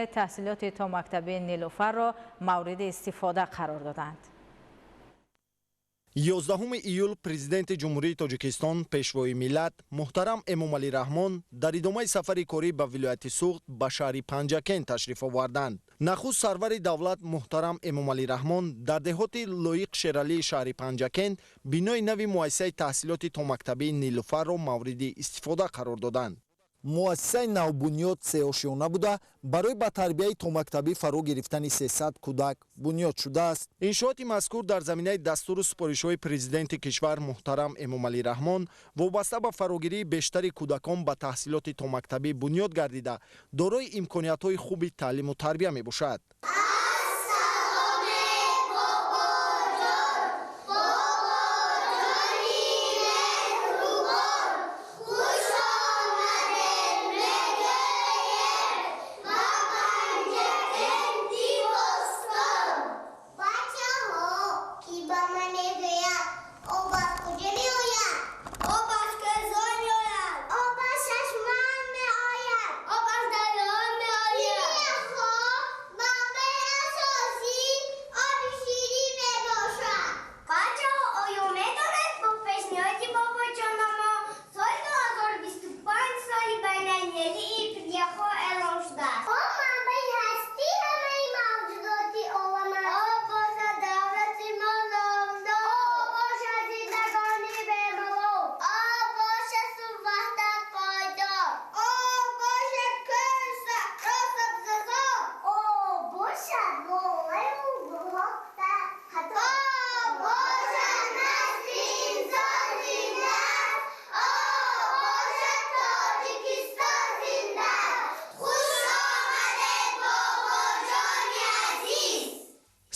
Таҳсилоти томактабии Нилуфарро мавриди истифода қарор доданд. 11 июл Президенти Ҷумҳурии Тоҷикистон, Пешвои миллат муҳтарам Эмомалӣ Раҳмон дар идомаи сафари корӣ ба вилояти Суғд ба шаҳри Панҷакент ташриф оварданд. Нахуст сарвари давлат муҳтарам Эмомалӣ Раҳмон дар деҳоти Лоиқ Шералии шаҳри Панҷакент бинои нави муассисаи таҳсилоти томактабии Нилуфарро мавриди истифода қарор доданд. Муассисаи навбунёд сеошёна буда, барои ба тарбияи томактабӣ фаро гирифтани 300 кӯдак бунёд шудааст. Иншооти мазкур дар заминаи дастуру супоришҳои Президенти кишвар муҳтарам Эмомалӣ Раҳмон вобаста ба фарогирии бештари кӯдакон ба таҳсилоти томактабӣ бунёд гардида, дорои имкониятҳои хуби таълиму тарбия мебошад.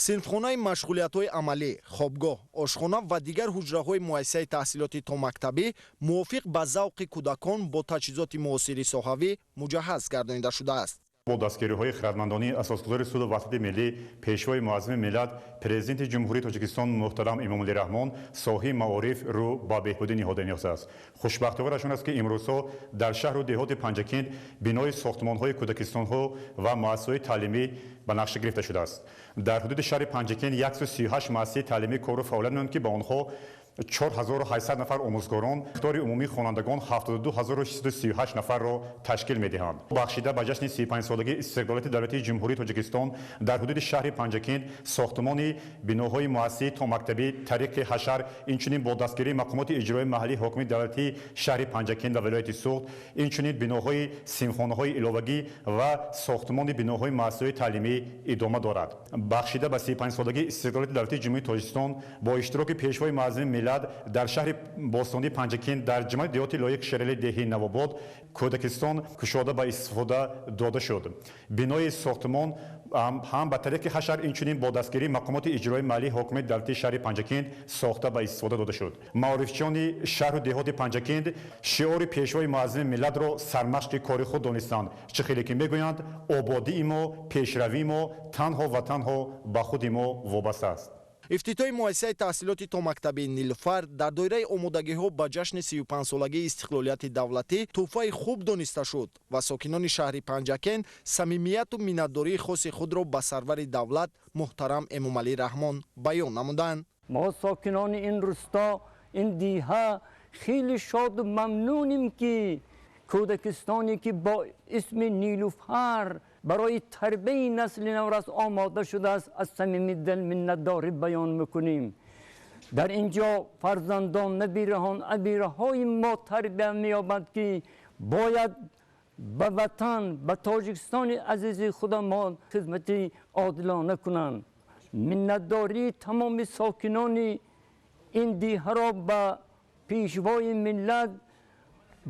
Синфхонаи машғулиятҳои амалӣ, хобгоҳ, ошхона ва дигар ҳуҷраҳои муассисаи таҳсилоти томактабӣ мувофиқ ба завқи кӯдакон бо таҷҳизоти муосири соҳавӣ муҷаҳҳаз гардонида шудааст. Бо дастгириҳои хирадмандонии асосгузори сулҳу ваҳдати миллӣ, Пешвои муаззами миллат, Президенти Ҷумҳурии Тоҷикистон муҳтарам Эмомалӣ Раҳмон соҳаи маориф рӯ ба беҳбудӣ ниҳода ёфтааст. Хушбахтиовараш он аст, ки имрӯзҳо дар шаҳру деҳоти Панҷакент бинои сохтмонҳои кӯдакистонҳо ва муассисаҳои таълимӣ ба нақша гирифта шудааст. Дар ҳудуди шаҳри Панҷакент 138 муассисаи таълимӣ кору фаъолият менамоянд, ки ба онҳо 4800 нафар омӯзгорон, миқдори умумии хонандагон 72638 нафарро ташкил медиҳанд. Бахшида ба ҷашни 35-солагии истиқлолияти давлатии Ҷумҳурии Тоҷикистон дар ҳудуди шаҳри Панҷакент сохтмони биноҳои муассисаи томактабӣ тариқи ҳашар, инчунин бо дастгирии мақомоти иҷроии маҳаллии ҳокимияти давлатии шаҳри Панҷакент ва вилояти Суғд, инчунин биноҳои синфхонаҳои иловагӣ ва сохтмони биноҳои муассисаҳои таълимӣ идома дорад. Бахшида ба 35-солагии истиқлолияти давлатии Ҷумҳурии Тоҷикистон бо иштироки Пешвои муаззами миллат дар шаҳри бостонии Панҷакент дар ҷамоати деҳоти Лоиқ Шерали деҳи Навобод кӯдакистон кушода ба истифода дода шуд. Бинои сохтмон ҳам ба тариқи ҳашар, инчунин бо дастгирии мақомоти иҷроии маҳаллии ҳокимияти давлатии шаҳри Панҷакент сохта ба истифода дода шуд. Маорифчиёни шаҳру деҳоти Панҷакент шиори Пешвои муаззами миллатро сармашқи кори худ донистанд. Чӣ хеле ки мегӯянд, ободии мо, пешравии мо танҳо ва танҳо ба худи мо вобаста аст. Ифтитоҳи муассисаи таҳсилоти томактабии Нилуфар дар доираи омодагиҳо ба ҷашни 35-солагии истиқлолияти давлатӣ тӯҳфаи хуб дониста шуд ва сокинони шаҳри Панҷакент самимияту миннатдории хоси худро ба сарвари давлат муҳтарам Эмомалӣ Раҳмон баён намуданд. Мо сокинони ин рӯсто, ин диҳа хеле шоду мамнунем, ки кӯдакистоне ки бо исми Нилуфар барои тарбияи насли наврас омода шудааст, аз самими дил миннатдорӣ баён мекунем. Дар ин ҷо фарзандон, набираҳон, абираҳои мо тарбия меёбанд, ки бояд ба ватан, ба Тоҷикистони азизи худамон хизмати одилона кунанд. Миннатдории тамоми сокинони ин диҳаро ба Пешвои миллат,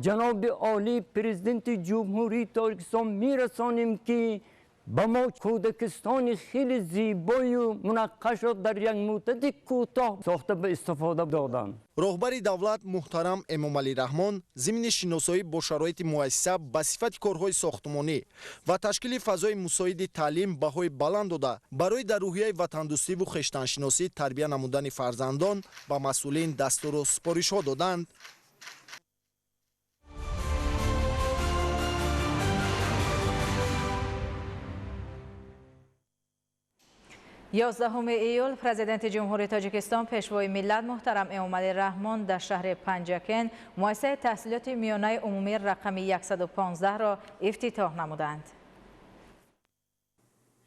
ҷаноби олӣ, Президенти Ҷумҳурии Тоҷикистон мерасонем, ки ба мо кӯдакистони хеле зебою мунаққашро дар як муддати кӯтоҳ сохта ба истифода доданд. Роҳбари давлат муҳтарам Эмомалӣ Раҳмон зимни шиносоӣ бо шароити муассиса ба сифати корҳои сохтмонӣ ва ташкили фазои мусоиди таълим баҳои баланд дода, барои дар рӯҳияи ватандӯстиву хештаншиносӣ тарбия намудани фарзандон ба масъулин дастуру супоришҳо доданд. 11 июл Президенти Ҷумҳурии Тоҷикистон, Пешвои миллат муҳтарам Эмомалӣ Раҳмон дар шаҳри Панҷакент муассисаи таҳсилоти миёнаи умумии рақами 115-ро ифтитоҳ намуданд.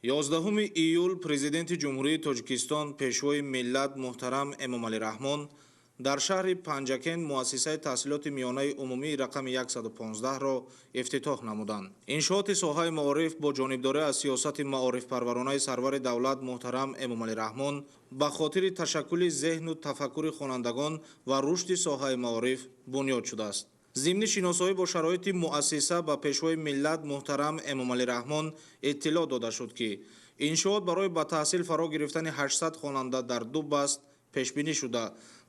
11 июл Президенти Ҷумҳурии Тоҷикистон, Пешвои миллат муҳтарам Эмомалӣ Раҳмон дар шаҳри Панҷакент муассисаи таҳсилоти миёнаи умумии рақами 115-ро ифтитоҳ намуданд. Иншооти соҳаи маориф бо ҷонибдорӣ аз сиёсати маорифпарваронаи сарвари давлат муҳтарам Эмомалӣ Раҳмон ба хотири ташаккули зеҳну тафаккури хонандагон ва рушди соҳаи маориф бунёд шудааст. Зимни шиносоӣ бо шароити муассиса ба Пешвои миллат муҳтарам Эмомалӣ Раҳмон иттилоъ дода шуд, ки иншоот барои ба таҳсил фаро гирифтани 800 хонанда дар ду баст пешбинӣ шуда,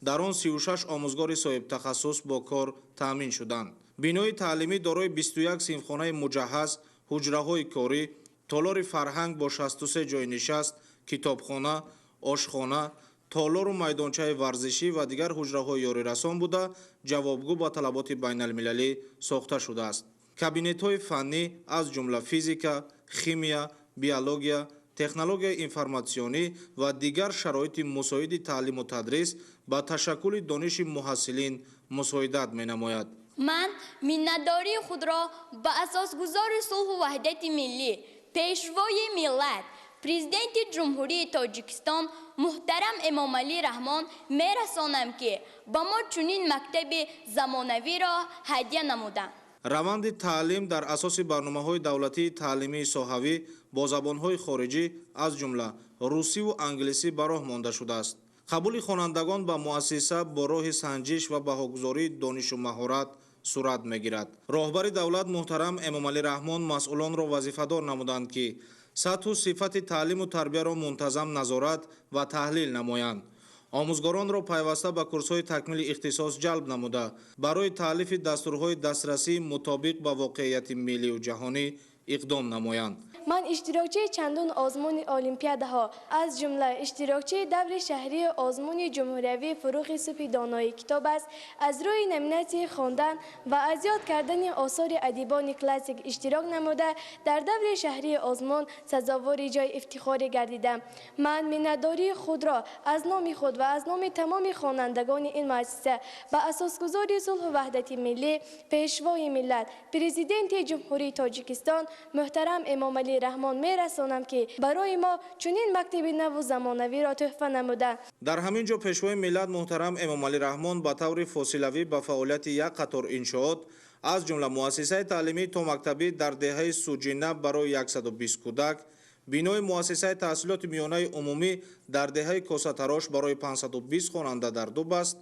дар он 36 омӯзгори соҳибтахассус бо кор таъмин шуданд. Бинои таълимӣ дорои 21 синфхонаи муҷаҳҳаз, ҳуҷраҳои корӣ, толори фарҳанг бо 63 ҷойи нишаст, китобхона, ошхона, толору майдончаи варзишӣ ва дигар ҳуҷраҳои ёрирасон буда, ҷавобгӯ ба талаботи байналмилалӣ сохта шудааст. Кабинетҳои фаннӣ аз ҷумла физика, химия, биология, технологияи информатсионӣ ва дигар шароити мусоиди таълиму тадрис ба ташаккули дониши муҳассилин мусоидат менамояд. Ман миннатдории худро ба асосгузори сулҳу ваҳдати миллӣ, Пешвои миллат, Президенти Ҷумҳурии Тоҷикистон муҳтарам Эмомалӣ Раҳмон мерасонам, ки ба мо чунин мактаби замонавиро ҳадя намуданд. Раванди таълим дар асоси барномаҳои давлатии таълимии соҳавӣ бо забонҳои хориҷӣ аз ҷумла русиву англисӣ ба роҳ монда шудааст. Қабули хонандагон ба муассиса бо роҳи санҷиш ва баҳогузории донишу маҳорат сурат мегирад. Роҳбари давлат муҳтарам Эмомалӣ Раҳмон масъулонро вазифадор намуданд, ки сатҳу сифати таълиму тарбияро мунтазам назорат ва таҳлил намоянд. Омӯзгоронро пайваста ба курсҳои такмили ихтисос ҷалб намуда, барои таълифи дастурҳои дастрасӣ мутобиқ ба воқеияти миллию ҷаҳонӣ иқдом намоянд. Ман иштирокчии чандун озмуни олимпиадаҳо, аз ҷумла иштирокчии даври шаҳрии озмуни ҷумҳуриявии «Фурӯғи субҳи донои китоб» аст. Аз рӯи номинатсияи хондан ва аз ёд кардани осори адибони классик иштирок намуда, дар даври шаҳрии озмун сазовори ҷои ифтихорӣ гардидам. Ман миннатдории худро аз номи худ ва аз номи тамоми хонандагони ин муассиса ба асосгузори сулҳу ваҳдати миллӣ, Пешвои миллат, Президенти Ҷумҳурии Тоҷикистон муҳтарам Эмомалӣ Раҳмон мерасонам, ки барои мо чунин мактаби наву замонавиро тӯҳфа намуданд. Дар ҳамин ҷо Пешвои миллат муҳтарам Эмомалӣ Раҳмон ба таври фосилавӣ ба фаъолияти як қатор иншоот, аз ҷумла муассисаи таълимии томактабӣ дар деҳаи Суҷина барои 120 кӯдак, бинои муассисаи таҳсилоти миёнаи умумӣ дар деҳаи Косатарош барои 520 хонанда дар ду баст,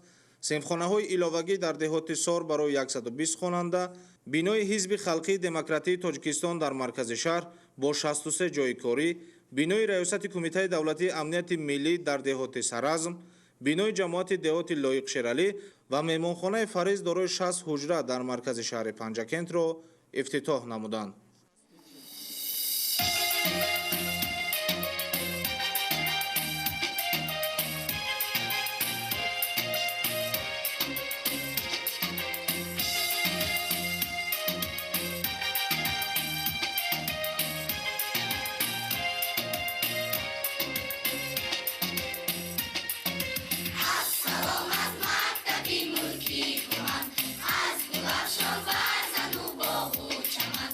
синфхонаҳои иловагӣ дар деҳоти Сор барои 120 хонанда, бинои Ҳизби халқии демократии Тоҷикистон дар маркази шаҳр бо 63 ҷойи корӣ, бинои Раёсати Кумитаи давлатии амнияти миллӣ дар деҳоти Саразм, бинои ҷамоати деҳоти Лоиқ Шералӣ ва меҳмонхонаи Фариз дорои 60 ҳуҷра дар маркази шаҳри Панҷакентро ифтитоҳ намуданд. Аз гулафшон барзану боғу чаман.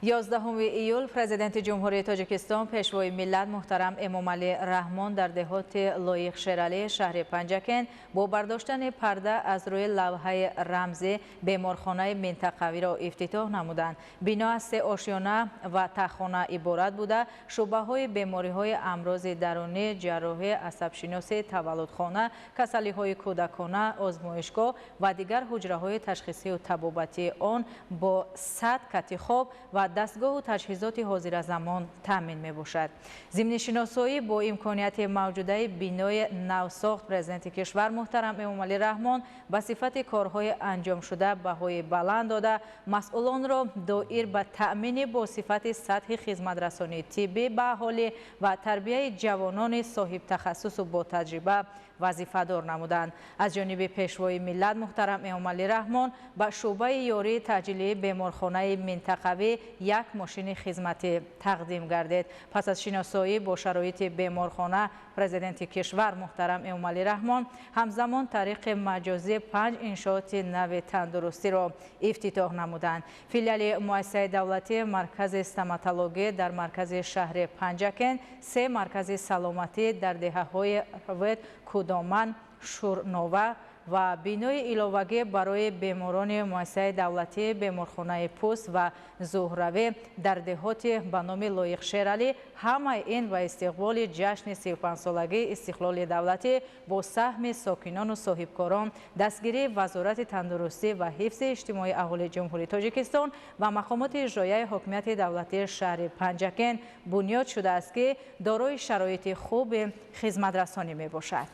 11 июл Президенти Ҷумҳурии Тоҷикистон, Пешвои миллат муҳтарам Эмомалӣ Раҳмон дар деҳоти Лоиқ Шералӣ шаҳри Панҷакент бо бардоштани парда аз рӯи лавҳаи рамзӣ беморхонаи минтақавиро ифтитоҳ намуданд. Бино аз се ошёна ва таххона иборат буда, шӯъбаҳои бемориҳои амрози дарунӣ, ҷарроҳӣ, асабшиносӣ, таваллудхона, касалиҳои кӯдакона, озмоишгоҳ ва дигар ҳуҷраҳои ташхисию табобатии он бо 100 кати хоб ва дастгоҳу таҷҳизоти ҳозиразамон таъмин мебошад. Зимни шиносоӣ бо имконияти мавҷудаи бинои навсохт, Президенти кишвар муҳтарам Эмомалӣ Раҳмон ба сифати корҳои анҷомшуда баҳои баланд дода, масъулонро доир ба таъмини бо сифати сатҳи хизматрасонии тиббӣ ба аҳолӣ ва тарбияи ҷавонони соҳибтахассусу ботаҷриба вазифадор намуданд. Аз ҷониби Пешвои миллат муҳтарам Эмомалӣ Раҳмон ба шӯъбаи ёрии таъҷилии беморхонаи минтақавӣ як мошини хизматӣ тақдим гардид. Пас аз шиносоӣ бо шароити беморхона, Президенти кишвар муҳтарам Эмомалӣ Раҳмон ҳамзамон тариқи маҷозӣ 5 иншооти нави тандурустиро ифтитоҳ намуданд. Филиали муассисаи давлатии маркази стоматологӣ дар маркази шаҳри Панҷакент, 3 маркази саломатӣ дар деҳаҳои Рвет, Кудоман, Шурнова ва бинои иловагӣ барои беморони муассисаи давлатии беморхонаи пӯст ва зуҳравӣ дар деҳоти ба номи Лоиқ Шералӣ. Ҳамаи ин ба истиқболи ҷашни 35-солагии истиқлоли давлатӣ бо саҳми сокинону соҳибкорон, дастгирии Вазорати тандурустӣ ва ҳифзи иҷтимоии аҳолии Ҷумҳурии Тоҷикистон ва мақомоти иҷроияи ҳокимияти давлатии шаҳри Панҷакент бунёд шудааст, ки дорои шароити хуби хизматрасонӣ мебошад.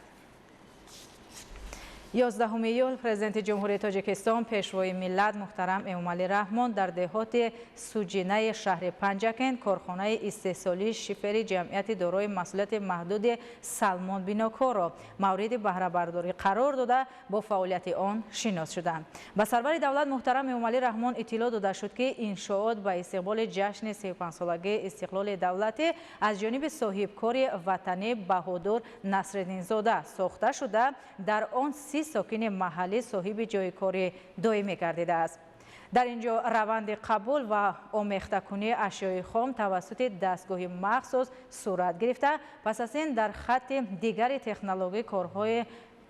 11 июл Президенти Ҷумҳурии Тоҷикистон, Пешвои миллат муҳтарам Эмомалӣ Раҳмон дар деҳоти Суҷинаи шаҳри Панҷакент корхонаи истеҳсолии шифери ҷамъияти дорои масъулияти маҳдуди Салмон Бинокорро мавриди баҳрабардорӣ қарор дода, бо фаъолияти он шинос шуданд. Ба сарвари давлат муҳтарам Эмомалӣ Раҳмон иттилоъ дода шуд, ки иншоот ба истиқболи ҷашни 35-солагии истиқлоли давлатӣ аз ҷониби соҳибкори ватанӣ Баҳодур Насриддинзода сохта шуда, дар он 30 сокини маҳаллӣ соҳиби ҷойи кори доимӣ гардидааст. Дар ин ҷо раванди қабул ва омехтакунии ашёи хом тавассути дастгоҳи махсус сурат гирифта, пас аз ин дар хатти дигари технологӣ корҳои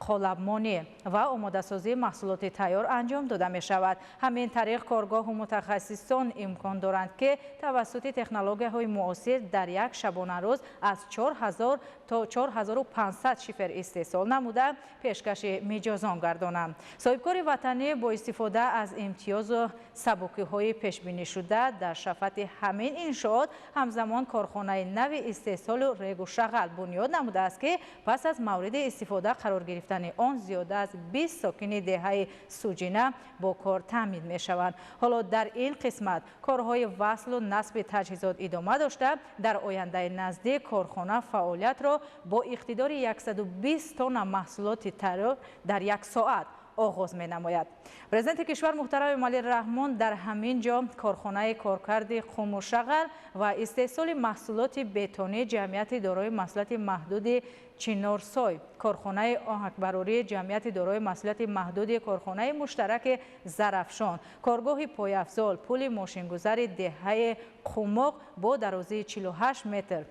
қолабмонӣ ва омодасозии маҳсулоти тайёр анҷом дода мешавад. Ҳамин тариқ коргоҳу мутахассисон имкон доранд, ки тавассути технологияҳои муосир дар як шабонарӯз аз 4000 то 4500 шифер истеҳсол намуда, пешкаши миҷозон гардонанд. Соҳибкори ватанӣ бо истифода аз имтиёзу сабукиҳои пешбинишуда дар шафати ҳамин иншоот ҳамзамон корхонаи нави истеҳсолу регу шағал бунёд намудааст, ки пас аз мавриди истифода қарор гирифтани он зиёда аз 20 сокини деҳаи Суҷина бо кор таъмин мешаванд. Ҳоло дар ин қисмат корҳои васлу насби таҷҳизот идома дошта, дар ояндаи наздик корхона фаъолиятро бо иқтидори 120 тонна маҳсулоти тайёр дар як соат оғоз менамояд. Президенти кишвар муҳтарам Эмомалӣ Раҳмон дар ҳамин ҷо корхонаи коркарди қуму шағал ва истеҳсоли маҳсулоти бетонӣ ҷамъияти дорои масъулияти маҳдуди Чинорсой, корхонаи оҳакбарории ҷамъияти дорои масъулияти маҳдуди корхонаи муштараки Зарафшон, коргоҳи пойафзол, пули мошингузари деҳаи Қумоқ бо дарозии 48 метр,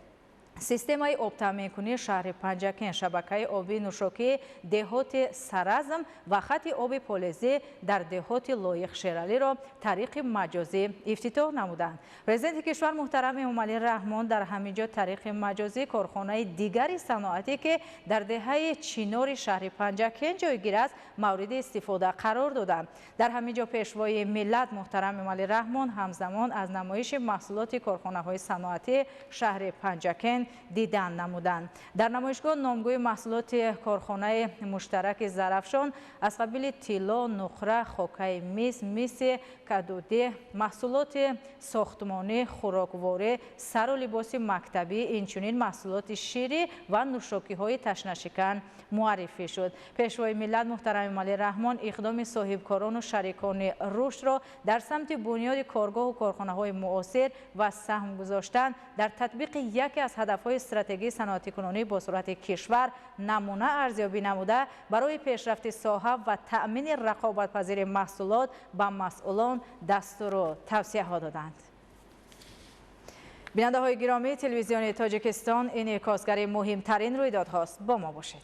системаи обтаъминкунии шаҳри Панҷакент, шабакаи оби нӯшокии деҳоти Саразм ва хати оби полезӣ дар деҳоти Лоиқ Шералиро тариқи маҷозӣ ифтитоҳ намуданд. Президенти кишвар муҳтарам Эмомалӣ Раҳмон дар ҳамин ҷо тариқи маҷозӣ корхонаи дигари саноатӣ, ки дар деҳаи Чинори шаҳри Панҷакент ҷойгир аст, мавриди истифода қарор доданд. Дар ҳамин ҷо Пешвои миллат муҳтарам Эмомалӣ Раҳмон ҳамзамон аз намоиши маҳсулоти корхонаҳои саноатии шаҳри Панҷакент дидан намуданд. Дар намоишгоҳ номгӯи маҳсулоти корхонаи муштараки Зарафшон аз қабили тилло, нуқра, хокаи мис, миси кадудӣ, маҳсулоти сохтмонӣ, хӯрокворӣ, сару либоси мактабӣ, инчунин маҳсулоти ширӣ ва нӯшокиҳои ташнашикан муаррифӣ шуд. Пешвои миллат муҳтарам Эмомалӣ Раҳмон иқдоми соҳибкорону шарикони рушдро дар самти бунёди коргоҳу корхонаҳои муосир ва саҳм гузоштан дар татбиқи яке аз ҳадафҳои стратегии саноатикунонии босуръати кишвар намуна арзёбӣ намуда, барои пешрафти соҳа ва таъмини рақобатпазири маҳсулот ба масъулон дастуру тавсияҳо доданд. Бинандаҳои гиромии телевизиони Тоҷикистон, инъикосгари муҳимтарин рӯйдодҳост. Бо мо бошед.